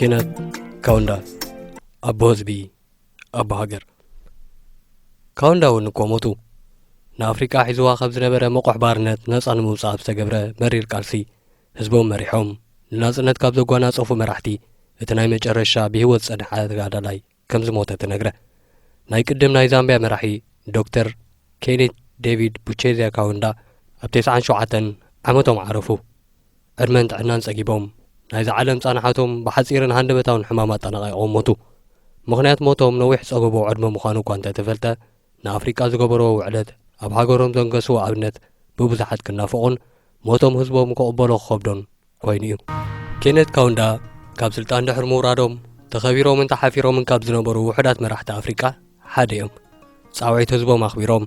ኬነት ካውንዳ፣ ኣቦ ህዝቢ፣ ኣቦ ሃገር። ካውንዳ እውን እኮ ሞቱ። ንኣፍሪቃ ሒዝዋ ካብ ዝነበረ መቑሕ ባርነት ነጻ ንምውጻእ ኣብ ዝተገብረ መሪር ቃልሲ፣ ህዝቦም መሪሖም ንናጽነት ካብ ዘጓናጸፉ መራሕቲ እቲ ናይ መጨረሻ ብህይወት ዝጸንሐ ተጋዳላይ ከም ዝሞተ ተነግረ። ናይ ቅድም ናይ ዛምቢያ መራሒ ዶክተር ኬኔት ዴቪድ ቡቼዝያ ካውንዳ ኣብ ተስዓን ሸውዓተን ዓመቶም ዓረፉ። ዕድመን ጥዕናን ጸጊቦም፣ ናይዛ ዓለም ጻንሓቶም ብሓጺርን ሃንደበታውን ሕማም ኣጠናቒቖም ሞቱ። ምኽንያት ሞቶም ነዊሕ ጸበቦ ዕድመ ምዃኑ እኳ እንተተፈልጠ፣ ንኣፍሪቃ ዝገበርዎ ውዕለት፣ ኣብ ሃገሮም ዘንገስዎ ኣብነት ብብዙሓት ክናፍቑን ሞቶም ህዝቦም ክቕበሎ ክኸብዶን ኮይኑ እዩ። ኬኔት ካውንዳ ካብ ስልጣን ድሕሪ ምውራዶም፣ ተኸቢሮምን ተሓፊሮምን ካብ ዝነበሩ ውሑዳት መራሕቲ ኣፍሪቃ ሓደ እዮም። ጻውዒት ህዝቦም ኣኽቢሮም፣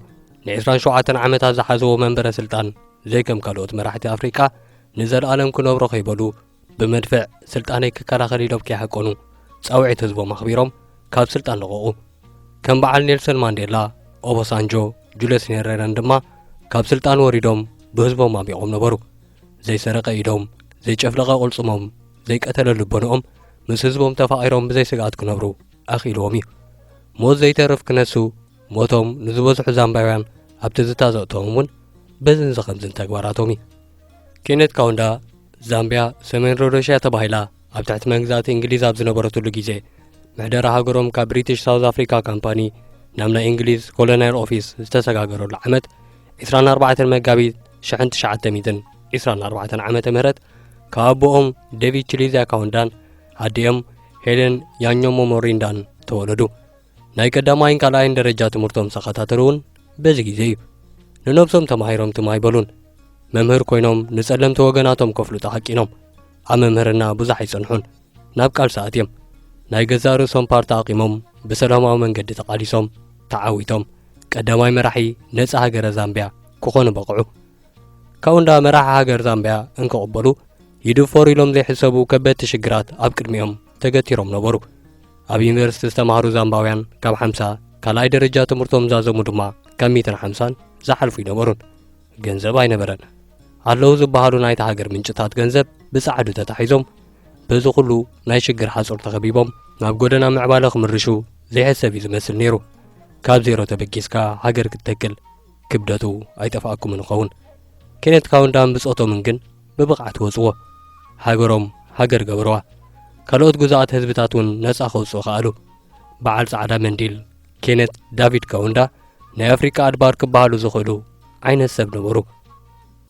ንዕስራን ሸውዓተን ዓመታት ዝሓዝዎ መንበረ ስልጣን፣ ዘይከም ካልኦት መራሕቲ ኣፍሪቃ፣ ንዘለኣለም ክነብሮ ከይበሉ፣ ብመድፍዕ ስልጣነይ ክከላኸል ኢሎም ከይሓቀኑ፣ ጻውዒት ህዝቦም ኣኽቢሮም ካብ ስልጣን ለቐቑ። ከም በዓል ኔልሰን ማንዴላ፣ ኦቦሳንጆ፣ ጁልየስ ኔሬረን ድማ ካብ ስልጣን ወሪዶም ብህዝቦም ኣቢቖም ነበሩ። ዘይሰረቐ ኢዶም፣ ዘይጨፍለቐ ቅልጽሞም፣ ዘይቀተለ ልቦንኦም ምስ ህዝቦም ተፋቒሮም ብዘይ ስግኣት ክነብሩ ኣኽኢልዎም እዩ። ሞት ዘይተርፍ ክነሱ፣ ሞቶም ንዝበዝሑ ዛምባውያን ኣብ ትዝታ ዘእተዎም እውን በዝን ዝኸምዝን ተግባራቶም እዩ። ኬኔት ካውንዳ፣ ዛምቢያ ሰሜን ሮዶሽያ ተባሂላ ኣብ ትሕቲ መግዛእቲ እንግሊዝ ኣብ ዝነበረትሉ ግዜ፣ ምሕደራ ሃገሮም ካብ ብሪቲሽ ሳውዝ ኣፍሪካ ካምፓኒ ናብ ናይ እንግሊዝ ኮሎናል ኦፊስ ዝተሰጋገረሉ ዓመት፣ ዕስራን ኣርባዕተን መጋቢት ሽሕን ትሽዓተ ሚእትን ዕስራን ኣርባዕተን ዓመተ ምህረት፣ ካብ ኣቦኦም ዴቪድ ቺሊዝያ ካውንዳን ኣዲኦም ሄለን ያኞሞ ሞሪንዳን ተወለዱ። ናይ ቀዳማይን ካልኣይን ደረጃ ትምህርቶም ዝተኸታተሉ እውን በዚ ግዜ እዩ። ንነብሶም ተማሂሮም ትም ኣይበሉን። መምህር ኮይኖም ንጸለምቲ ወገናቶም ከፍልጡ ሓቂኖም። ኣብ መምህርና ብዙሕ ኣይጸንሑን። ናብ ቃልሲ ኣትዮም። ናይ ገዛእ ርእሶም ፓርቲ ኣቂሞም ብሰላማዊ መንገዲ ተቓሊሶም፣ ተዓዊቶም፣ ቀዳማይ መራሒ ነጻ ሃገረ ዛምቢያ ክኾኑ በቕዑ። ካውንዳ መራሒ ሃገር ዛምቢያ እንክቕበሉ፣ ይድፈሩ ኢሎም ዘይሕሰቡ ከበድቲ ሽግራት ኣብ ቅድሚኦም ተገቲሮም ነበሩ። ኣብ ዩኒቨርሲቲ ዝተማህሩ ዛምባውያን ካብ ሓምሳ ካልኣይ ደረጃ ትምህርቶም ዛዘሙ ድማ ካብ ሚእትን ሓምሳን ዝሓልፉ ኣይነበሩን። ገንዘብ ኣይነበረን። ኣለዉ ዝበሃሉ ናይታ ሃገር ምንጭታት ገንዘብ ብጻዕዱ ተታሒዞም፣ በዚ ኩሉ ናይ ሽግር ሓጹር ተኸቢቦም ናብ ጎደና ምዕባለ ክምርሹ ዘይሕሰብ እዩ ዝመስል ነይሩ። ካብ ዜሮ ተበጊስካ ሃገር ክትተክል ክብደቱ ኣይጠፍኣኩምን ይኸውን። ኬኔት ካውንዳን ብጾቶምን ግን ብብቕዓት ወጽዎ። ሃገሮም ሃገር ገበርዋ። ካልኦት ግዙኣት ህዝብታት እውን ነጻ ከውጽኡ ከኣሉ። በዓል ጻዕዳ መንዲል ኬኔት ዳቪድ ካውንዳ ናይ ኣፍሪቃ ኣድባር ክበሃሉ ዝኽእሉ ዓይነት ሰብ ነበሩ።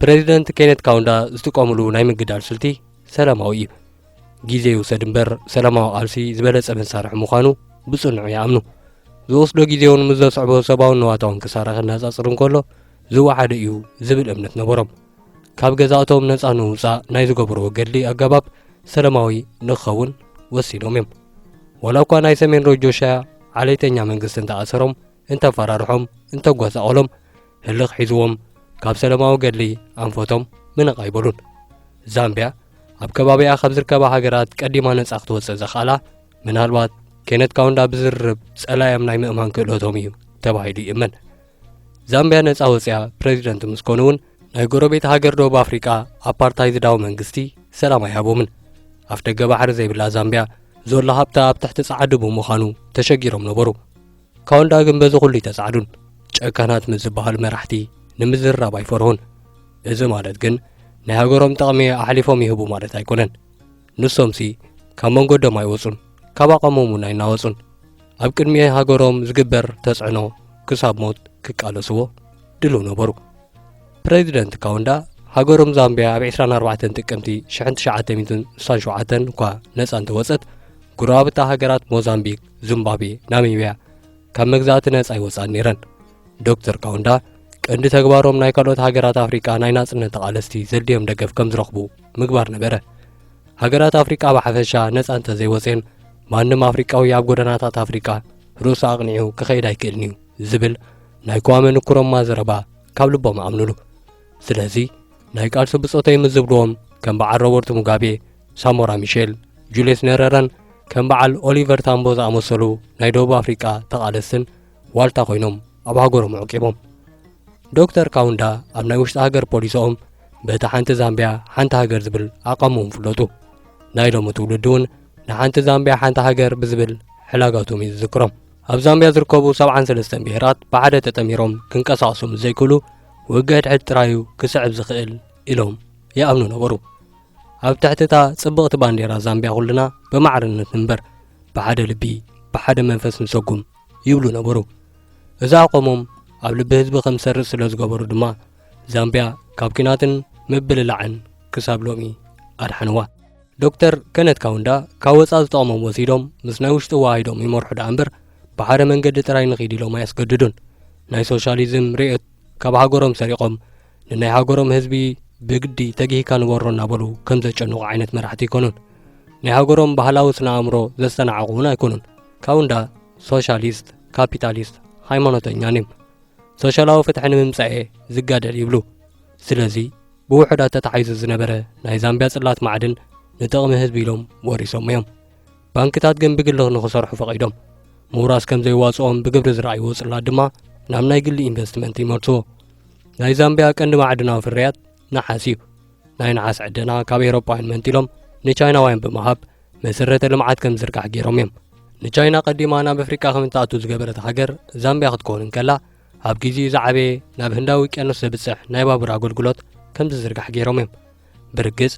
ፕሬዚደንት ኬኔት ካውንዳ ዝጥቀምሉ ናይ ምግዳል ስልቲ ሰላማዊ እዩ። ግዜ ይውሰድ እምበር ሰላማዊ ቃልሲ ዝበለጸ መሳርሒ ምዃኑ ብጽኑዕ ይኣምኑ። ዝወስዶ ግዜ እውን ምስ ዘስዕቦ ሰብኣውን ንዋታውን ክሳራ ከነጻጽር እንከሎ ዝወሓደ እዩ ዝብል እምነት ነበሮም። ካብ ገዛእቶም ነጻ ንምውጻእ ናይ ዝገብርዎ ገድሊ ኣገባብ ሰላማዊ ንክኸውን ወሲኖም እዮም። ዋላ እኳ ናይ ሰሜን ሮጆሻ ዓሌተኛ መንግስቲ እንተኣሰሮም፣ እንተፈራርሖም፣ እንተጓሳቖሎም፣ ህልኽ ሒዝዎም ካብ ሰላማዊ ገድሊ ኣንፈቶም ምንቕ ኣይበሉን። ዛምቢያ ኣብ ከባቢኣ ካብ ዝርከባ ሃገራት ቀዲማ ነጻ ክትወጽእ ዘኽኣላ ምናልባት ኬነት ካውንዳ ብዝርርብ ጸላዮም ናይ ምእማን ክእለቶም እዩ ተባሂሉ ይእመን። ዛምቢያ ነጻ ወጽያ ፕሬዚደንት ምስ ኮኑ እውን ናይ ጎረቤት ሃገር ደቡብ ኣፍሪቃ ኣፓርታይዝዳዊ መንግስቲ ሰላም ኣይሃቦምን። ኣፍደገ ባሕሪ ዘይብላ ዛምቢያ ዘሎ ሃብታ ኣብ ትሕቲ ጸዓዱ ብምዃኑ ተሸጊሮም ነበሩ። ካውንዳ ግን በዚ ኩሉ ኣይተጻዕዱን። ጨካናት ምስ ዝበሃሉ መራሕቲ ንምዝርራብ ኣይፈርሁን። እዚ ማለት ግን ናይ ሃገሮም ጥቕሚ ኣሕሊፎም ይህቡ ማለት ኣይኮነን። ንሶምሲ ካብ መንገዶም ኣይወጹን፣ ካብ ኣቐሞም እውን ኣይናወጹን። ኣብ ቅድሚ ሃገሮም ዝግበር ተጽዕኖ ክሳብ ሞት ክቃለስዎ ድሉው ነበሩ። ፕሬዚደንት ካውንዳ ሃገሮም ዛምቢያ ኣብ ዕስራን ኣርባዕተን ጥቅምቲ ሽሕን ትሽዓተ ሚእትን ስሳን ሸውዓተን እኳ ነጻ እንተወጸት፣ ጉረባብታ ሃገራት ሞዛምቢክ፣ ዚምባብዌ፣ ናሚብያ ካብ መግዛእቲ ነጻ ኣይወጻን ነይረን። ዶክተር ካውንዳ ቀንዲ ተግባሮም ናይ ካልኦት ሃገራት ኣፍሪቃ ናይ ናጽነት ተቓለስቲ ዘድልዮም ደገፍ ከም ዝረኽቡ ምግባር ነበረ። ሃገራት ኣፍሪቃ ብሓፈሻ ነጻ እንተዘይወጽየን፣ ማንም ኣፍሪቃዊ ኣብ ጎደናታት ኣፍሪቃ ርእሱ ኣቕኒዑ ክኸይድ ኣይክእልን እዩ ዝብል ናይ ክዋመ ንኩሩማ ዘረባ ካብ ልቦም ኣምንሉ። ስለዚ ናይ ቃልሲ ብጾተይ ምስ ዝብልዎም ከም በዓል ሮበርት ሙጋቤ፣ ሳሞራ ሚሼል፣ ጁልየስ ነረረን ከም በዓል ኦሊቨር ታምቦ ዝኣመሰሉ ናይ ደቡብ ኣፍሪቃ ተቓለስትን ዋልታ ኮይኖም ኣብ ሃገሮም ኣዕቂቦም። ዶክተር ካውንዳ ኣብ ናይ ውሽጢ ሃገር ፖሊሶኦም በታ ሓንቲ ዛምቢያ ሓንቲ ሃገር ዝብል ኣቋሞም ይፍለጡ። ናይ ሎሚ ትውልዲ እውን ንሓንቲ ዛምቢያ ሓንቲ ሃገር ብዝብል ሕላጋቶም እዩ ዝዝክሮም። ኣብ ዛምቢያ ዝርከቡ ሰብዓን ሰለስተን ብሄራት ብሓደ ተጠሚሮም ክንቀሳቐሱ ምስ ዘይክእሉ፣ ውግእ ሕድሕድ ጥራዩ ክስዕብ ዝኽእል ኢሎም ይኣምኑ ነበሩ። ኣብ ትሕቲ እታ ጽብቕቲ ባንዴራ ዛምቢያ ኩልና ብማዕርነት ንንበር፣ ብሓደ ልቢ፣ ብሓደ መንፈስ ንሰጉም ይብሉ ነበሩ። እዚ ኣቋሞም ኣብ ልቢ ህዝቢ ከም ዝሰርጽ ስለ ዝገበሩ ድማ፣ ዛምቢያ ካብ ኲናትን ምብልላዕን ክሳብ ሎሚ ኣድሓንዋ። ዶክተር ከነት ካውንዳ ካብ ወጻኢ ዝጠቕሞም ወሲዶም ምስ ናይ ውሽጢ ኣዋሂዶም ይመርሑ ደኣ እምበር፣ ብሓደ መንገዲ ጥራይ ንኺድ ኢሎም ኣየስገድዱን። ናይ ሶሻሊዝም ርእዮት ካብ ሃገሮም ሰሪቖም፣ ንናይ ሃገሮም ህዝቢ ብግዲ ተጊህካ ንበሮ እናበሉ ከም ዘጨንቑ ዓይነት መራሕቲ ኣይኮኑን። ናይ ሃገሮም ባህላዊ ስነ ኣእምሮ ዘስተናዕቑ እውን ኣይኮኑን። ካውንዳ ሶሻሊስት፣ ካፒታሊስት፣ ሃይማኖተኛን እዮም። ሶሻላዊ ፍትሒ ንምምጻእ እየ ዝጋደል ይብሉ። ስለዚ ብውሑዳት ተታሒዙ ዝነበረ ናይ ዛምቢያ ጽላት ማዕድን ንጥቕሚ ህዝቢ ኢሎም ወሪሶም እዮም። ባንክታት ግን ብግሊ ንኽሰርሑ ፈቒዶም። ምውራስ ከም ዘየዋጽኦም ብግብሪ ዝረኣይዎ ጽላት ድማ ናብ ናይ ግሊ ኢንቨስትመንት ይመልስዎ። ናይ ዛምቢያ ቀንዲ ማዕድናዊ ፍርያት ነሓስ እዩ። ናይ ነሓስ ዕደና ካብ ኤውሮጳውያን መንጢሎም ንቻይናውያን ብምሃብ መሰረተ ልምዓት ከም ዝርጋሕ ገይሮም እዮም። ንቻይና ቀዲማ ናብ ኣፍሪቃ ከም እትኣቱ ዝገበረት ሃገር ዛምቢያ ክትከውን እንከላ፣ ኣብ ግዜኡ ዝዓበየ ናብ ህንዳዊ ውቅያኖስ ዘብጽሕ ናይ ባቡር ኣገልግሎት ከም ዝዝርጋሕ ገይሮም እዮም። ብርግጽ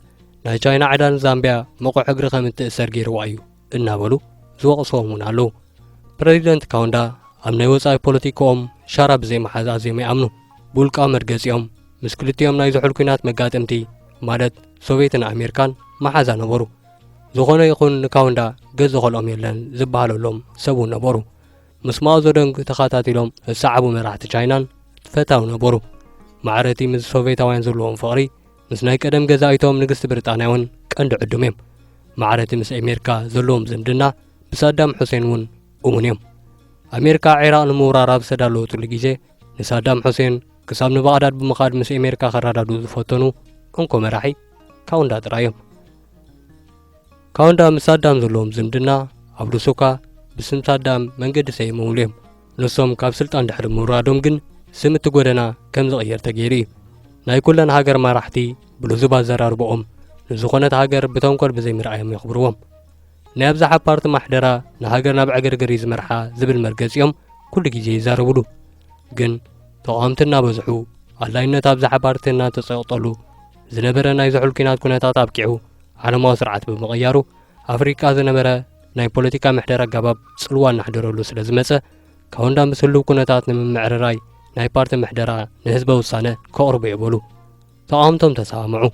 ናይ ቻይና ዕዳ ንዛምቢያ መቑሕ እግሪ ከም እትእሰር ገይርዋ እዩ እናበሉ ዝወቕስዎም እውን ኣለዉ። ፕረዚደንት ካውንዳ ኣብ ናይ ወጻኢ ፖለቲካኦም ሻራ ብዘይመሓዝ ኣዝዮም ይኣምኑ። ብውልቃዊ መርገጺኦም ምስ ክልቲኦም ናይ ዝሑል ኲናት መጋጥምቲ ማለት ሶቬትን ኣሜሪካን መሓዛ ነበሩ። ዝኾነ ይኹን ንካውንዳ ገዝ ዝኸልኦም የለን ዝበሃለሎም ሰብ እውን ነበሩ። ምስ ማኦ ዘዶንግ ተኸታቲሎም ዝሰዓቡ መራሕቲ ቻይናን ፈታው ነበሩ። ማዕረቲ ምስ ሶቬታውያን ዘለዎም ፍቕሪ ምስ ናይ ቀደም ገዛኢቶም ንግስቲ ብሪጣንያ እውን ቀንዲ ዕዱም እዮም። ማዕረቲ ምስ ኣሜሪካ ዘለዎም ዝምድና ብሳዳም ሑሴን እውን እሙን እዮም። ኣሜሪካ ዒራቕ ንምውራር ኣብ ዝተዳለወትሉ ግዜ ንሳዳም ሑሴን ክሳብ ንባቕዳድ ብምኻድ ምስ ኣሜሪካ ከረዳድኡ ዝፈተኑ እንኮ መራሒ ካውንዳ ጥራይ እዮም። ካውንዳ ምስ ሳዳም ዘለዎም ዝምድና ኣብ ሉሱካ ብስም ሳዳም መንገዲ ሰይሞምሉ እዮም። ንሶም ካብ ስልጣን ድሕሪ ምውራዶም ግን ስም እቲ ጎደና ከም ዝቕየር ተገይሩ እዩ። ናይ ኩለን ሃገር መራሕቲ ብልዙብ ኣዘራርባኦም ንዝኾነት ሃገር ብተንኮል ብዘይምርኣዮም የኽብርዎም። ናይ ኣብዝሓ ፓርቲ ማሕደራ ንሃገር ናብ ዕግርግር እዩ ዝመርሓ ዝብል መርገጺኦም ኩሉ ግዜ ይዛረብሉ። ግን ተቓወምቲ እናበዝሑ ኣድላይነት ኣብዝሓ ፓርቲ እናተጸቕጠሉ ዝነበረ ናይ ዝሑል ኲናት ኩነታት ኣብቂዑ ዓለማዊ ስርዓት ብምቕያሩ ኣፍሪቃ ዝነበረ ናይ ፖለቲካ ምሕደራ ኣገባብ ጽልዋ እናሕደረሉ ስለ ዝመጸ ካውንዳ ምስ ህሉው ኩነታት ንምምዕርራይ ናይ ፓርቲ ምሕደራ ንህዝበ ውሳነ ከቕርቡ እየ በሉ። ተቓወምቶም ተሰማምዑ።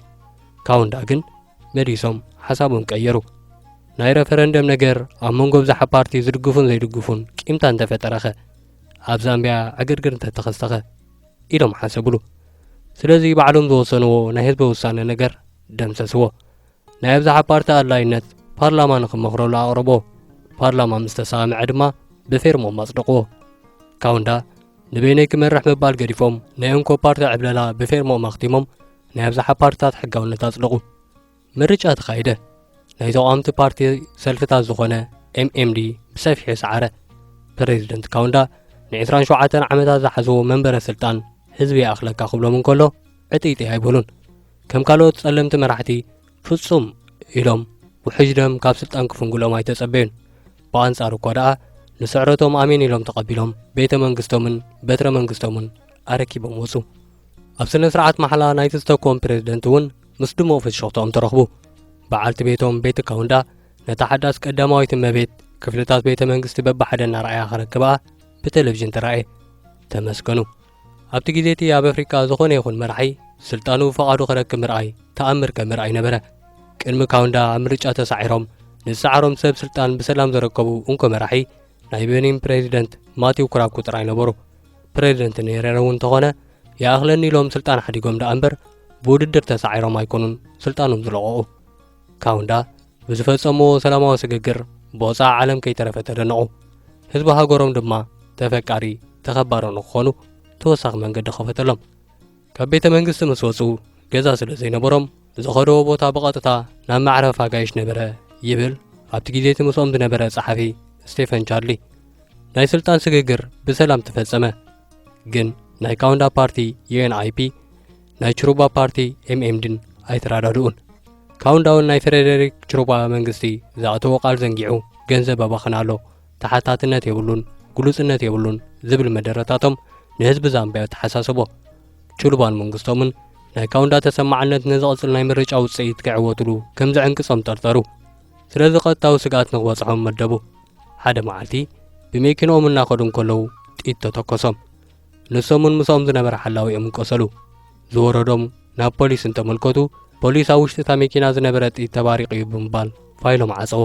ካውንዳ ግን መሊሶም ሓሳቦም ቀየሩ። ናይ ረፈረንደም ነገር ኣብ መንጎ ብዝሓ ፓርቲ ዝድግፉን ዘይድግፉን ቂምታ እንተፈጠረኸ፣ ኣብ ዛምቢያ ዕግርግር እንተተኸስተኸ ኢሎም ሓሰብሉ። ስለዚ ባዕሎም ዝወሰንዎ ናይ ህዝበ ውሳነ ነገር ደምሰስዎ። ናይ ኣብዝሓ ፓርቲ ኣድላይነት ፓርላማ ንኽመኽረሉ ኣቕረቦ። ፓርላማ ምስ ተሰማምዐ ድማ ብፌርሞም ኣጽደቕዎ። ካውንዳ ንበይነይ ክመርሕ ምባል ገዲፎም ናይ እንኮ ፓርቲ ዕብለላ ብፌርሞም ኣኽቲሞም ናይ ኣብዝሓ ፓርትታት ሕጋውነት ኣጽደቑ። ምርጫ ተኻይደ። ናይ ተቓወምቲ ፓርቲ ሰልፍታት ዝኾነ ኤምኤምዲ ብሰፊሑ ሰዓረ። ፕረዚደንት ካውንዳ ንዒስራን ሸውዓተን ዓመታት ዝሓዝዎ መንበረ ስልጣን ህዝቢ ይኣኽለካ ክብሎም እንከሎ ዕጥይጥይ ኣይበሉን። ከም ካልኦት ጸለምቲ መራሕቲ ፍጹም ኢሎም ውሕጅ ደም ካብ ስልጣን ክፍንጉሎም ኣይተጸበዩን። ብኣንጻሩ እኳ ደኣ ንስዕረቶም ኣሜን ኢሎም ተቐቢሎም ቤተ መንግስቶምን በትረ መንግስቶምን ኣረኪቦም ወጹ። ኣብ ስነ ስርዓት ማሕላ ናይቲ ዝተክዎም ፕረዚደንት እውን ምስ ድሙቕ ፍሽኽትኦም ተረኽቡ። በዓልቲ ቤቶም ቤቲ ካውንዳ ነታ ሓዳስ ቀዳማዊት እመቤት ክፍልታት ቤተ መንግስቲ በብሓደ እናረኣያ ክረክብኣ ብቴሌቪዥን ተራእየ። ተመስገኑ። ኣብቲ ግዜ እቲ ኣብ ኣፍሪቃ ዝኾነ ይኹን መራሒ ስልጣኑ ብፍቓዱ ክረክብ ምርኣይ ተኣምር ከም ምርኣይ ነበረ። ቅድሚ ካውንዳ ኣብ ምርጫ ተሳዒሮም ንዝሰዓሮም ሰብ ስልጣን ብሰላም ዘረከቡ እንኮ መራሒ ናይ ቤኒን ፕረዚደንት ማቲው ኩራኩ ጥራይ ነበሩ። ፕረዚደንት ኔሬረ እውን እንተኾነ ይኣኽለኒ ኢሎም ስልጣን ሓዲጎም ደኣ እምበር ብውድድር ተሳዒሮም ኣይኮኑን ስልጣኖም ዝለቐቑ። ካውንዳ ብዝፈጸምዎ ሰላማዊ ስግግር ብወጻኢ ዓለም ከይተረፈ ተደነቑ። ህዝቢ ሃገሮም ድማ ተፈቃሪ ተኸባሪ ንክኾኑ ተወሳኺ መንገዲ ከፈተሎም። ካብ ቤተ መንግስቲ ምስ ወጹ ገዛ ስለ ዘይነበሮም ዝኸደዎ ቦታ ብቐጥታ ናብ መዕረፊ ኣጋይሽ ነበረ ይብል ኣብቲ ግዜ እቲ ምስኦም ዝነበረ ጸሓፊ ስቴፈን ቻርሊ። ናይ ስልጣን ስግግር ብሰላም ተፈጸመ። ግን ናይ ካውንዳ ፓርቲ ዩኤንኣይፒ ናይ ችሩባ ፓርቲ ኤምኤምዲን ኣይተረዳድኡን። ካውንዳ እውን ናይ ፍሬደሪክ ችሉባ መንግስቲ ዝኣተዎ ቃል ዘንጊዑ ገንዘብ ኣባኽን ኣሎ፣ ተሓታትነት የብሉን፣ ግሉጽነት የብሉን ዝብል መደረታቶም ንህዝቢ ዛምብያ ተሓሳሰቦ። ችሉባን መንግስቶምን ናይ ካውንዳ ተሰማዕነት ንዝቕጽል ናይ ምርጫ ውጽኢት ክዕወትሉ ከም ዘዕንቅጾም ጠርጠሩ። ስለዚ ቀጥታዊ ስግኣት ንክበጽሖም መደቡ። ሓደ መዓልቲ ብመኪንኦም እናኸዱ እንከለዉ ጥይት ተተኮሶም። ንሶምን ምስኦም ዝነበረ ሓላዊኦም ቆሰሉ። ዝወረዶም ናብ ፖሊስ እንተመልከቱ፣ ፖሊስ ኣብ ውሽጢ እታ መኪና ዝነበረ ጥይት ተባሪቑ እዩ ብምባል ፋይሎም ዓጸዎ።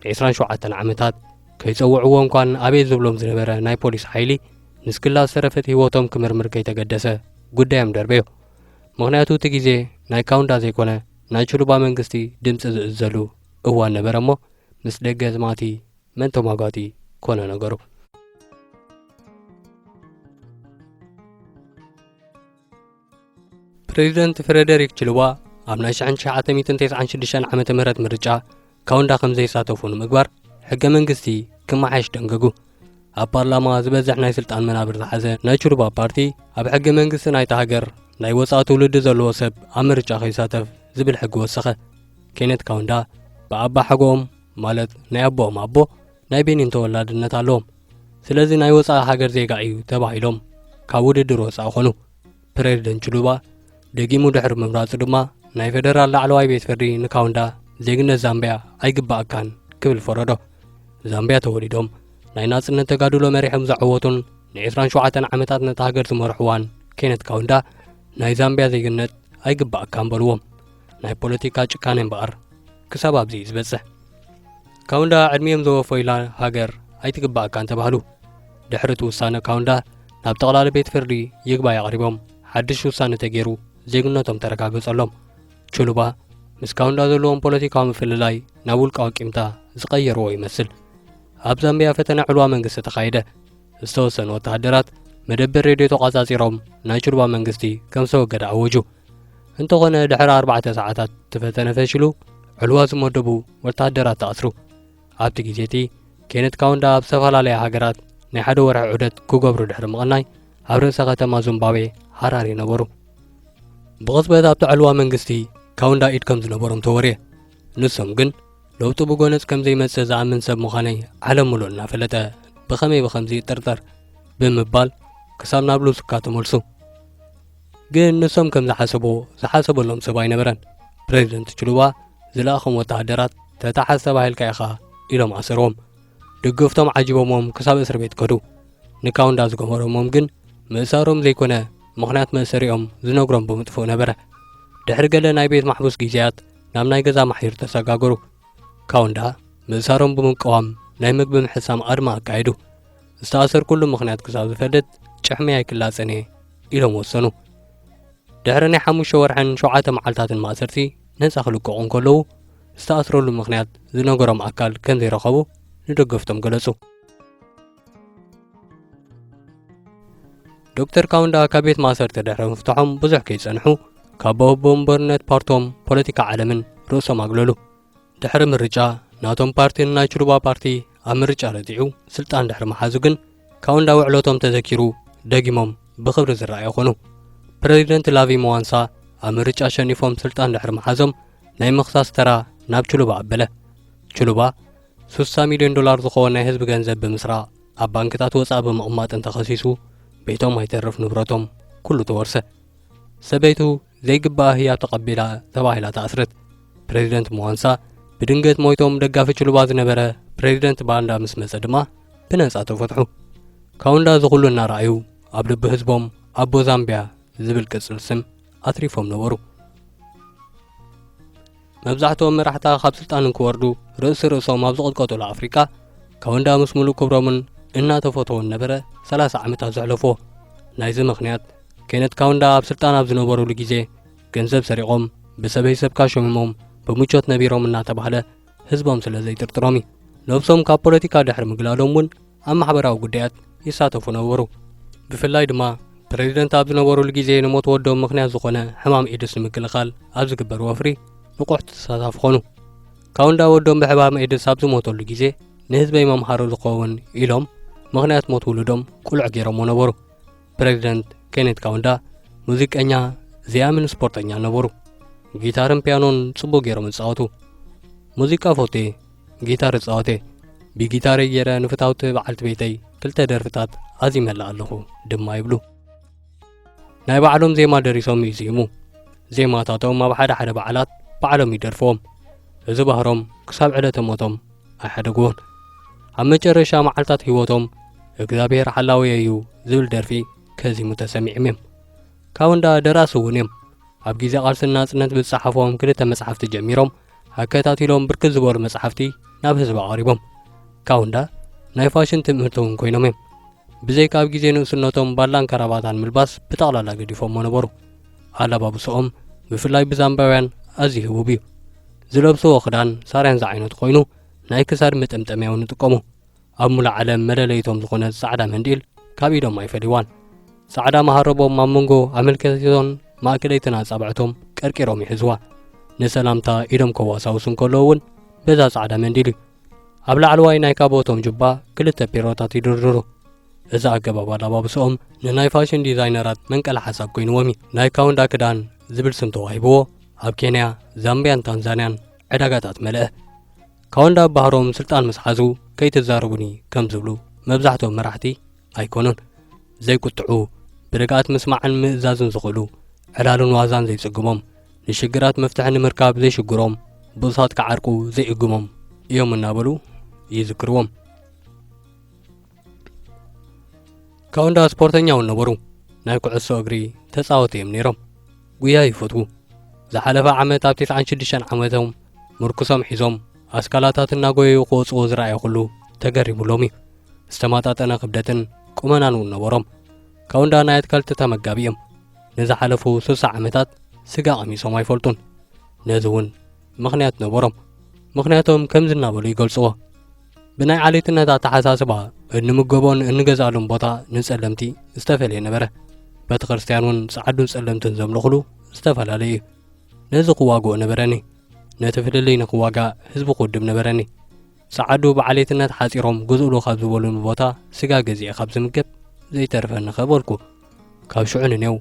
ንዒስራን ሸውዓተን ዓመታት ከይጸውዕዎ እንኳን ኣቤት ዝብሎም ዝነበረ ናይ ፖሊስ ሓይሊ፣ ንስክላ ዝተረፈት ህይወቶም ክምርምር ከይተገደሰ ጉዳዮም ደርበዮ። ምኽንያቱ እቲ ግዜ ናይ ካውንዳ ዘይኮነ ናይ ችሉባ መንግስቲ ድምጺ ዝእዘሉ እዋን ነበረ እሞ፣ ምስ ደገ ዝማቲ መን ተሟጋቲ ኮነ ነገሩ። ፕሬዚደንት ፍሬደሪክ ችሉባ ኣብ ናይ ሽሕን ትሽዓተ ሚእትን ተስዓን ሽዱሽተን ዓመተ ምህረት ምርጫ ካውንዳ ከም ዘይሳተፉ ንምግባር ሕገ መንግስቲ ክመሓየሽ ደንገጉ። ኣብ ፓርላማ ዝበዝሕ ናይ ስልጣን መናብር ዝሓዘ ናይ ችሉባ ፓርቲ ኣብ ሕገ መንግስቲ ናይታ ሃገር ናይ ወጻኢ ትውልዲ ዘለዎ ሰብ ኣብ ምርጫ ከይሳተፍ ዝብል ሕጊ ወሰኸ። ኬነት ካውንዳ ብኣባ ሓጎኦም ማለት ናይ ኣቦኦም ኣቦ ናይ ቤኒን ተወላድነት ኣለዎም። ስለዚ ናይ ወጻኢ ሃገር ዜጋ እዩ ተባሂሎም ካብ ውድድር ወጻኢ ኾኑ። ፕሬዚደንት ችሉባ ደጊሙ ድሕሪ ምምራጹ ድማ ናይ ፌደራል ላዕለዋይ ቤት ፍርዲ ንካውንዳ ዜግነት ዛምቢያ ኣይግባኣካን ክብል ፈረዶ። ዛምቢያ ተወሊዶም ናይ ናጽነት ተጋድሎ መሪሖም ዘዐወቱን ንዒስራን ሸውዓተን ዓመታት ነታ ሃገር ዝመርሕዋን ኬነት ካውንዳ ናይ ዛምቢያ ዜግነት ኣይግባኣካን በልዎም። ናይ ፖለቲካ ጭካነ እምበኣር ክሳብ ኣብዚ እዩ ዝበጽሕ። ካውንዳ ዕድሚኦም ዘወፈዩላ ሃገር ኣይትግባኣካን ተባህሉ። ድሕሪ እቲ ውሳነ ካውንዳ ናብ ጠቕላሊ ቤት ፍርዲ ይግባይ ኣቕሪቦም ሓድሽ ውሳነ ተገይሩ ዜግነቶም ተረጋገጸሎም። ችሉባ ምስ ካውንዳ ዘለዎም ፖለቲካዊ ምፍልላይ ናብ ውልቃዊ ቂምታ ዝቐየርዎ ይመስል። ኣብ ዛምቢያ ፈተነ ዕልዋ መንግስቲ ተኻየደ። ዝተወሰኑ ወተሃደራት መደበር ሬድዮ ተቋጻጺሮም ናይ ችሉባ መንግስቲ ከም ዝተወገደ ኣወጁ። እንተኾነ ድሕሪ ኣርባዕተ ሰዓታት እቲ ፈተነ ፈሺሉ ዕልዋ ዝመደቡ ወተሃደራት ተኣስሩ። ኣብቲ ግዜ እቲ ኬነት ካውንዳ ኣብ ዝተፈላለያ ሃገራት ናይ ሓደ ወርሒ ዑደት ክገብሩ ድሕሪ ምቕናይ ኣብ ርእሰ ከተማ ዙምባብዌ ሃራሬ ነበሩ። ብቕጽበት ኣብቲ ዕልዋ መንግስቲ ካውንዳ ኢድ ከም ዝነበሮም ተወርየ። ንሶም ግን ለውጢ ብጎነጽ ከም ዘይመጽእ ዝኣምን ሰብ ምዃነይ ዓለም ምሉእ እናፈለጠ ብኸመይ ብኸምዚ ይጥርጠር ብምባል ክሳብ ናብ ሉስካ ተመልሱ። ግን ንሶም ከም ዝሓሰብዎ ዝሓሰበሎም ሰብ ኣይነበረን። ፕሬዚደንት ችሉባ ዝለኣኾም ወተሃደራት ተታሓዝ ተባሂልካ ኢኻ ኢሎም ኣሰርዎም። ደገፍቶም ዓጂቦምዎም ክሳብ እስር ቤት ከዱ። ንካውንዳ ዝገበሮምዎም ግን ምእሳሮም ዘይኮነ ምኽንያት መእሰሪኦም ዝነግሮም ብምጥፍኡ ነበረ። ድሕሪ ገለ ናይ ቤት ማሕቡስ ግዜያት ናብ ናይ ገዛ ማሕዩር ተሰጋገሩ። ካውንዳ ምእሳሮም ብምቅዋም ናይ ምግቢ ምሕሳም ኣድማ ኣካየዱ። ዝተኣሰርኩሉ ምኽንያት ክሳብ ዝፈልጥ ጭሕሚ ኣይክላጸን እየ ኢሎም ወሰኑ። ድሕሪ ናይ ሓሙሽተ ወርሕን ሸውዓተ መዓልታትን ማእሰርቲ ነጻ ክልቀቑ እንከለዉ ዝተኣስረሉ ምኽንያት ዝነገሮም ኣካል ከም ዘይረኸቡ ንደገፍቶም ገለጹ። ዶክተር ካውንዳ ካብ ቤት ማእሰርቲ ድሕሪ ምፍትሖም ብዙሕ ከይጸንሑ ካብ ኣቦ ወንበርነት ፓርቶም ፖለቲካ ዓለምን ርእሶም ኣግለሉ። ድሕሪ ምርጫ ናቶም ፓርቲን ናይ ችሉባ ፓርቲ ኣብ ምርጫ ረቲዑ ስልጣን ድሕሪ ምሓዙ ግን ካውንዳ ውዕለቶም ተዘኪሩ ደጊሞም ብኽብሪ ዝረኣዩ ኾኑ። ፕሬዚደንት ላቪ መዋንሳ ኣብ ምርጫ ኣሸኒፎም ስልጣን ድሕሪ ምሓዞም ናይ ምኽሳስ ተራ ናብ ችሉባ ኣበለ። ችሉባ ሱሳ ሚልዮን ዶላር ዝኸውን ናይ ህዝቢ ገንዘብ ብምስራቕ ኣብ ባንክታት ወጻኢ ብምቕማጥን ተኸሲሱ ቤቶም ኣይተርፍ ንብረቶም ኩሉ ተወርሰ። ሰበይቱ ዘይግባእ ህያብ ተቐቢላ ተባሂላ ተኣስረት። ፕሬዚደንት መዋንሳ ብድንገት ሞይቶም ደጋፊ ችሉባ ዝነበረ ፕሬዚደንት ባንዳ ምስ መጸ ድማ ብነጻ ተፈትሑ። ካውንዳ እዚ ኩሉ እናረኣዩ ኣብ ልቢ ህዝቦም ኣቦ ዛምቢያ ዝብል ቅጽል ስም ኣትሪፎም ነበሩ። መብዛሕትኦም መራሕታ ካብ ስልጣን እንክወርዱ ርእሲ ርእሶም ኣብ ዝቕጥቀጡሉ ኣፍሪቃ ካውንዳ ምስ ሙሉእ ክብሮምን እናተፈተውን ነበረ ሰላሳ ዓመታት ዘሕለፍዎ። ናይዚ ምኽንያት ኬነት ካውንዳ ኣብ ስልጣን ኣብ ዝነበሩሉ ግዜ ገንዘብ ሰሪቖም ብሰበይ ሰብካ ሸሚሞም ብምቾት ነቢሮም እናተባህለ ህዝቦም ስለ ዘይጥርጥሮም እዩ። ነብሶም ካብ ፖለቲካ ድሕሪ ምግላሎም እውን ኣብ ማሕበራዊ ጉዳያት ይሳተፉ ነበሩ። ብፍላይ ድማ ፕሬዚደንት ኣብ ዝነበሩሉ ግዜ ንሞት ወዶም ምኽንያት ዝኾነ ሕማም ኤድስ ንምክልኻል ኣብ ዝግበር ወፍሪ ንቑሕ ተሳታፊ ኾኑ። ካውንዳ ወዶም ብሕማም ኤድስ ኣብ ዝሞተሉ ግዜ ንህዝበይ መምሃሪ ዝኸውን ኢሎም ምኽንያት ሞት ውሉዶም ቁልዕ ገይሮሞ ነበሩ። ፕሬዚደንት ኬኔት ካውንዳ ሙዚቀኛ፣ ዘያምን ስፖርተኛ ነበሩ። ጊታርን ፒያኖን ጽቡቕ ገይሮም ይጻወቱ። ሙዚቃ ፈትየ፣ ጊታር እጻወት እየ። ብጊታረይ ገይረ ንፍታውቲ በዓልቲ ቤተይ ክልተ ደርፍታት ኣዚመላ ኣለኹ ድማ ይብሉ። ናይ ባዕሎም ዜማ ደሪሶም ይዝይሙ። ዜማታቶም ኣብ ሓደ ሓደ በዓላት ባዕሎም ይደርፍዎም። እዚ ባህሮም ክሳብ ዕለተ ሞቶም ኣይሓደግዎን። ኣብ መጨረሻ መዓልታት ህይወቶም እግዚኣብሔር ሓላውየ እዩ ዝብል ደርፊ ከዚሙ ተሰሚዕም እዮም። ካውንዳ ደራሲ እውን እዮም። ኣብ ግዜ ቃልሲ ናጽነት ብዝጸሓፍዎም ክልተ መጽሓፍቲ ጀሚሮም ኣከታቲሎም ብርክት ዝበሉ መጽሓፍቲ ናብ ህዝቢ ኣቕሪቦም። ካውንዳ ናይ ፋሽን ትምህርቲ እውን ኮይኖም እዮም። ብዘይካ ኣብ ግዜ ንእስነቶም ባላን ከራባታን ምልባስ ብጠቕላላ ገዲፎሞ ነበሩ። ኣለባብስኦም ብፍላይ ብዛምባውያን ኣዝዩ ህቡብ እዩ። ዝለብስዎ ክዳን ሳርያን ዝዓይነቱ ኮይኑ ናይ ክሳድ መጠምጠምያ እውን ይጥቀሙ። ኣብ ሙሉእ ዓለም መለለይቶም ዝኾነት ጻዕዳ መንዲል ካብ ኢዶም ኣይፈልይዋን። ጻዕዳ መሃረቦም ኣብ መንጎ ኣመልከቲቶን ማእከለይትን ኣጻብዕቶም ቀርቂሮም ይሕዝዋ። ንሰላምታ ኢዶም ከዋሳውሱ እንከለዉ እውን በዛ ጻዕዳ መንዲል እዩ። ኣብ ላዕለዋይ ናይ ካቦቶም ጁባ ክልተ ፒሮታት ይድርድሩ። እዚ ኣገባብ ኣላባብስኦም ንናይ ፋሽን ዲዛይነራት መንቀሊ ሓሳብ ኮይንዎም እዩ። ናይ ካውንዳ ክዳን ዝብል ስም ተዋሂብዎ ኣብ ኬንያ፣ ዛምብያን ታንዛንያን ዕዳጋታት መለአ። ካውንዳ ኣብ ባህሮም ስልጣን ምስ ሓዙ ከይትዛረቡኒ ከም ዝብሉ መብዛሕትኦም መራሕቲ ኣይኮኑን። ዘይቁጥዑ፣ ብርግኣት ምስማዕን ምእዛዝን ዝኽእሉ፣ ዕላልን ዋዛን ዘይጽግሞም፣ ንሽግራት መፍትሒ ንምርካብ ዘይሽግሮም፣ ብኡሳት ክዓርቁ ዘይእግሞም እዮም እናበሉ ይዝክርዎም። ካውንዳ ስፖርተኛ እውን ነበሩ። ናይ ኩዕሶ እግሪ ተጻወቲ እዮም ነይሮም። ጉያ ይፈትዉ። ዝሓለፈ ዓመት ኣብ ተስዓን ሽዱሽተን ዓመቶም ምርኩሶም ሒዞም ኣስካላታት እናጎየዩ ክወጽዎ ዝረኣየ ኩሉ ተገሪሙሎም እዩ። ዝተማጣጠነ ክብደትን ቁመናን እውን ነበሮም። ካውንዳ ናይ ኣትክልቲ ተመጋቢ እዮም። ንዝሓለፉ ስልሳ ዓመታት ስጋ ቀሚሶም ኣይፈልጡን። ነዚ እውን ምኽንያት ነበሮም። ምኽንያቶም ከምዚ እናበሉ ይገልጽዎ። ብናይ ዓሌትነት ኣተሓሳስባ እንምገቦን እንገዝኣሉን ቦታ ንጸለምቲ ዝተፈልየ ነበረ። ቤተ ክርስቲያን እውን ጸዓዱን ጸለምትን ዘምልኹሉ ዝተፈላለዩ እዩ። ነዚ ክዋግኦ ነበረኒ። ነቲ ፍልልይ ንክዋጋእ ህዝቢ ክውድብ ነበረኒ። ጸዓዱ ብዓሌትነት ሓጺሮም ግዝእሉ ካብ ዝበሉኒ ቦታ ስጋ ገዚኤ ካብ ዝምገብ ዘይተርፈኒ ከ በልኩ። ካብ ሽዑ ንኔው፣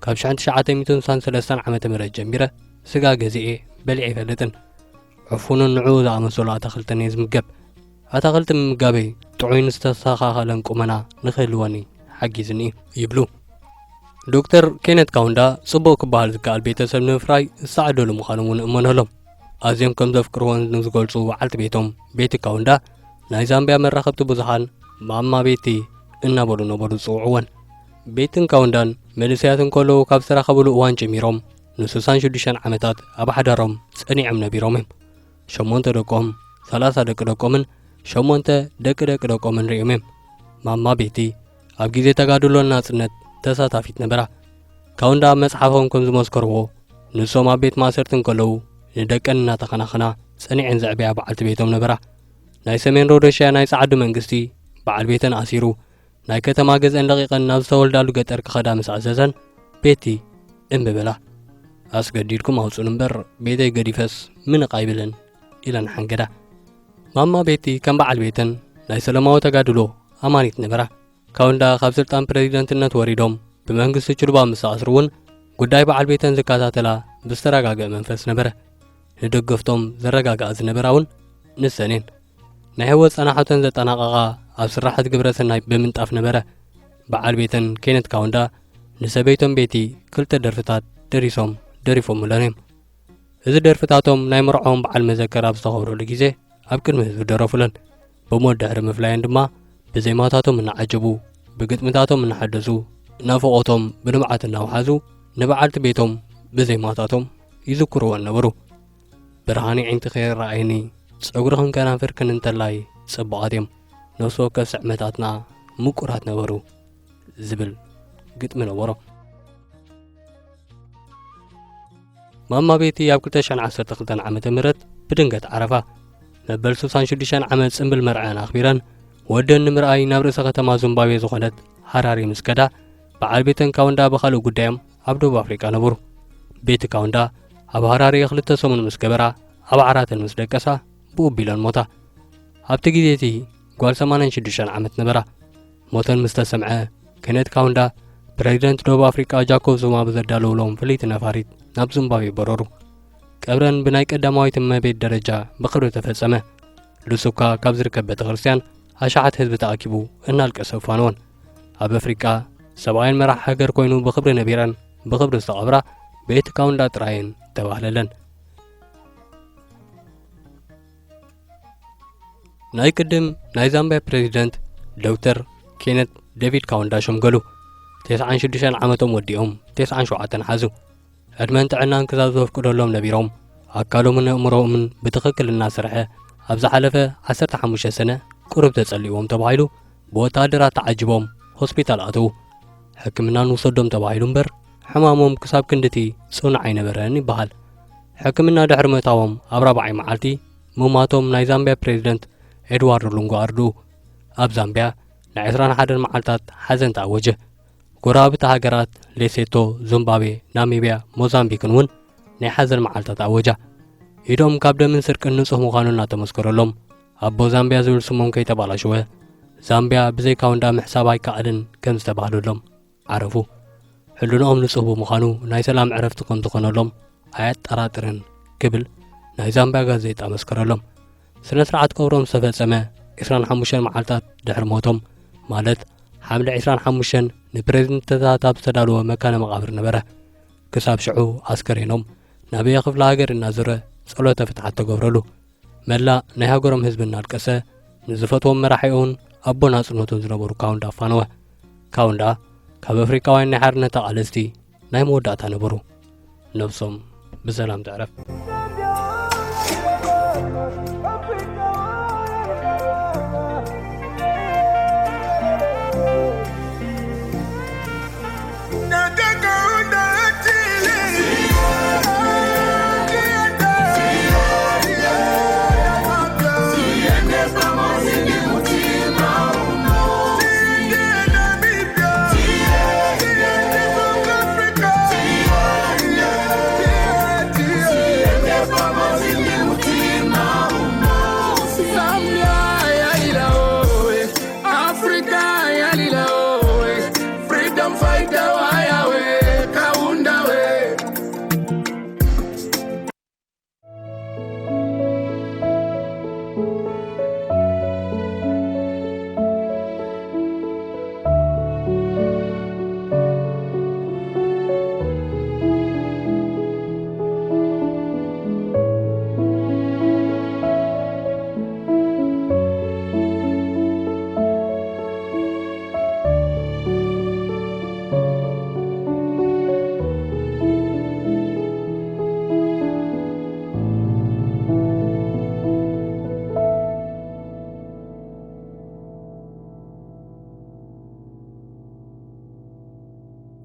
ካብ ሽሕን ትሽዓተ ሚእትን ስሳን ሰለስተን ዓመተ ምህረት ጀሚረ ስጋ ገዚኤ በሊዐ ኣይፈልጥን። ዕፉንን ንዕኡ ዝኣመሰሉ ኣታኽልትን እየ ዝምገብ። ኣታኽልቲ ምምጋበይ ጥዑይን ዝተስተኻኸለን ቁመና ንክህልወኒ ሓጊዝኒ እዩ ይብሉ። ዶክተር ኬነት ካውንዳ ጽቡቕ ክበሃል ዝከኣል ቤተሰብ ንምፍራይ ዝሰዓደሉ ምዃኑ እውን እመነሎም። ኣዝዮም ከም ዘፍቅርዎን ንዝገልጹ በዓልቲ ቤቶም ቤቲ ካውንዳ ናይ ዛምብያ መራኸብቲ ብዙሃን ማማ ቤቲ እናበሉ ነበሩ ዝጽውዕወን። ቤትን ካውንዳን መንእሰያት እንከለዉ ካብ ዝተራኸብሉ እዋን ጀሚሮም ንስሳን ሽዱሽተን ዓመታት ኣብ ሓዳሮም ጸኒዖም ነቢሮም እዮም። ሸሞንተ ደቆም፣ ሰላሳ ደቂ ደቆምን ሸሞንተ ደቂ ደቂ ደቆምን ርእዮም እዮም። ማማ ቤቲ ኣብ ግዜ ተጋድሎን ናጽነት ተሳታፊት ነበራ። ካውንዳ ኣብ መጽሓፎም ከም ዝመስከርዎ ንሶም ኣብ ቤት ማእሰርቲ እንከለዉ ንደቀን እናተኸናኸና ጸኒዐን ዘዕብያ በዓልቲ ቤቶም ነበራ። ናይ ሰሜን ሮዶሽያ ናይ ጸዓዱ መንግስቲ በዓል ቤተን ኣሲሩ ናይ ከተማ ገዝአን ለቒቐን ናብ ዝተወልዳሉ ገጠር ክኸዳ ምስ ኣዘዘን ቤቲ እምቢ በላ። ኣስገዲድኩም ኣውጹን እምበር ቤተይ ገዲፈስ ምንቕ ኣይብልን ኢለን ሓንገዳ። ማማ ቤቲ ከም በዓል ቤተን ናይ ሰላማዊ ተጋድሎ ኣማኒት ነበራ። ካውንዳ ካብ ስልጣን ፕሬዚደንትነት ወሪዶም ብመንግስቲ ችሉባ ምስ ተኣስሩ እውን ጉዳይ በዓል ቤተን ዝከታተላ ብዝተረጋገአ መንፈስ ነበረ። ንደገፍቶም ዘረጋግኣ ዝነበራ እውን ንሰን እየን። ናይ ህይወት ጸናሕተን ዘጠናቐቓ ኣብ ስራሓት ግብረ ሰናይ ብምንጣፍ ነበረ። በዓል ቤተን ኬነት ካውንዳ ንሰበይቶም ቤቲ ክልተ ደርፍታት ደሪሶም ደሪፎምለን እዮም። እዚ ደርፍታቶም ናይ መርዕኦም በዓል መዘከር ኣብ ዝተኸብረሉ ግዜ ኣብ ቅድሚ ህዝቢ ደረፉለን። ብሞት ድሕሪ ምፍላየን ድማ ብዜማታቶም እናዓጀቡ፣ ብግጥምታቶም እናሓደሱ፣ ናፍቖቶም ብንብዓት እናውሓዙ ንበዓልቲ ቤቶም ብዜማታቶም ይዝክርወን ነበሩ። ብርሃን የዒንትኺ ይረኣየኒ፣ ጸጉርኽን ከናፍርክን እንተላይ ጽቡቓት እዮም። ነፍሲ ወከፍ ስዕመታትና ምቁራት ነበሩ ዝብል ግጥሚ ነበሮ። ማማ ቤቲ ኣብ ክልተ ሽሕን ዓሰርተ ክልተን ዓመተ ምህረት ብድንገት ዓረፋ። መበል ስሳን ሽዱሽተን ዓመት ጽምብል መርዐን ኣኽቢረን ወደን ንምርኣይ ናብ ርእሰ ከተማ ዚምባብዌ ዝኾነት ሃራሪ ምስ ከዳ፣ በዓል ቤተን ካውንዳ ብኻልእ ጉዳዮም ኣብ ደቡብ ኣፍሪቃ ነበሩ። ቤቲ ካውንዳ ኣብ ሃራሪ ክልተ ሰሙን ምስ ገበራ፣ ኣብ ዓራተን ምስ ደቀሳ ብኡ ኣቢለን ሞታ። ኣብቲ ግዜ እቲ ጓል ሰማንያን ሽዱሽተን ዓመት ነበራ። ሞተን ምስ ተሰምዐ፣ ኬነት ካውንዳ ፕረዚደንት ደቡብ ኣፍሪቃ ጃኮብ ዙማ ብዘዳለውሎም ፍልይቲ ነፋሪት ናብ ዚምባብዌ በረሩ። ቀብረን ብናይ ቀዳማዊት እመቤት ደረጃ ብኽብሪ ተፈጸመ። ሉሱካ ካብ ዝርከብ ቤተ ክርስቲያን ኣሽሓት ህዝቢ ተኣኪቡ እናልቀሰ ኣፋነወን። ኣብ ኣፍሪቃ ሰብኣየን መራሕ ሃገር ኮይኑ ብኽብሪ ነቢረን ብኽብሪ ዝተቐብራ ቤት ካውንዳ ጥራየን ተባህለለን። ናይ ቅድም ናይ ዛምቢያ ፕሬዚደንት ዶክተር ኬነት ዴቪድ ካውንዳ ሸምገሉ። ተስዓን ሽዱሽተን ዓመቶም ወዲኦም ተስዓን ሸውዓተን ሓዙ። ዕድመን ጥዕናን ክዛብ ዘፍቅደሎም ነቢሮም ኣካሎምን ኣእምሮኦምን ብትኽክል እናሰርሐ ኣብ ዝሓለፈ ዓሰርተ ሓሙሽተ ሰነ ቁሩብ ተጸሊዎም ተባሂሉ ብወታደራት ተዓጅቦም ሆስፒታል ኣተዉ። ሕክምና ንውሰዶም ተባሂሉ እምበር ሕማሞም ክሳብ ክንድቲ ጽኑዕ ኣይነበረን ይበሃል። ሕክምና ድሕሪ ምእታዎም ኣብ ራብዓይ መዓልቲ ምማቶም ናይ ዛምቢያ ፕሬዚደንት ኤድዋርዶ ሉንጎ ኣርዱ ኣብ ዛምቢያ ናይ ዕስራን ሓደን መዓልታት ሓዘን ተኣወጀ። ጎረባብቲ ሃገራት ሌሴቶ፣ ዚምባብዌ፣ ናሚብያ፣ ሞዛምቢክን እውን ናይ ሓዘን መዓልታት ኣወጃ። ኢዶም ካብ ደምን ስርቅን ንጹህ ምዃኑ እናተመስከረሎም ኣቦ ዛምቢያ ዝብል ስሞም ከይተባላሸወ ዛምቢያ ብዘይ ካውንዳ ምሕሳብ ኣይከኣልን ከም ዝተባህለሎም ዓረፉ። ሕልንኦም ንጹህ ብምዃኑ ናይ ሰላም ዕረፍቲ ከም ዝኾነሎም ኣየጠራጥርን ክብል ናይ ዛምቢያ ጋዜጣ መስከረሎም። ስነ ስርዓት ቀብሮም ዝተፈጸመ ዕስራን ሓሙሽተን መዓልታት ድሕሪ ሞቶም ማለት ሓምለ ዕስራን ሓሙሽተን ንፕሬዝደንትታት ኣብ ዝተዳለወ መካነ መቓብር ነበረ። ክሳብ ሽዑ ኣስከሬኖም ናበየ ክፍለ ሃገር እናዞረ ጸሎተ ፍትሓት ተገብረሉ። መላእ ናይ ሃገሮም ህዝቢ እናልቀሰ ንዝፈትዎም መራሒኡን ኣቦ ናጽነቱን ዝነበሩ ካውንዳ ኣፋነወ። ካውንዳ ካብ ኣፍሪቃውያን ናይ ሓርነት ተቓለስቲ ናይ መወዳእታ ነበሩ። ነብሶም ብሰላም ትዕረፍ።